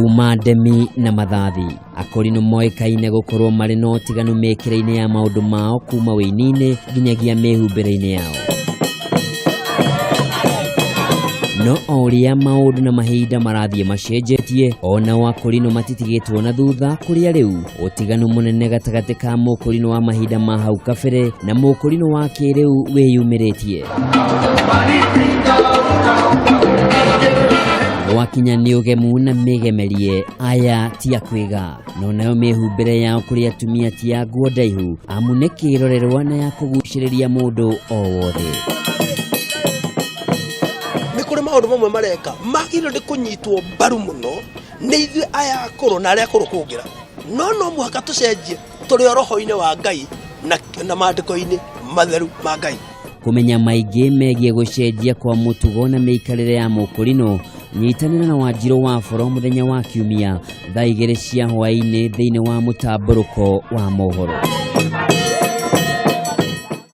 Kuma ndemi na mathathi, Akũrinũ moĩkaine gũkorwo marĩ na ũtiganu mĩkĩre-inĩ ya maũndũ mao kuma wĩini-inĩ nginyagia mĩhumbĩre-inĩ yao. No o ũrĩa maũndũ na mahinda marathiĩ macenjetie, o nao Akũrinũ matitigĩtwo na thutha kũrĩa rĩu ũtiganu mũnene gatagatĩ ka mũkũrinũ wa mahinda ma hau kabere na mũkũrinũ wa kĩrĩu wĩyumĩrĩtie. Gwakinya nĩ ũgemu na mĩgemerie, aya ti a kwĩga, no nayo mĩhumbĩre yao kũrĩ atumia ti ya nguo ndaihu, amu nĩ kĩrorerwa na ya kũgucĩrĩria mũndũ o wothe. Nĩ kũrĩ maũndũ mamwe mareka magĩrĩirwo nĩ kũnyitwo mbaru mũno nĩ ithuĩ aya akũrũ na arĩa akũrũ kũngĩra, no no mũhaka tũcenjie tũrĩ o roho-inĩ wa Ngai na maandĩko-inĩ matheru ma Ngai. Kũmenya maingĩ megiĩ gũcenjia kwa mũtugo na mĩikarĩre ya mũkũrinũ, nyitanĩra na Wanjirũ wa Boro mũthenya wa Kiumia thaa 2 cia hwaĩ-inĩ thĩinĩ wa mũtambũrũko wa mohoro.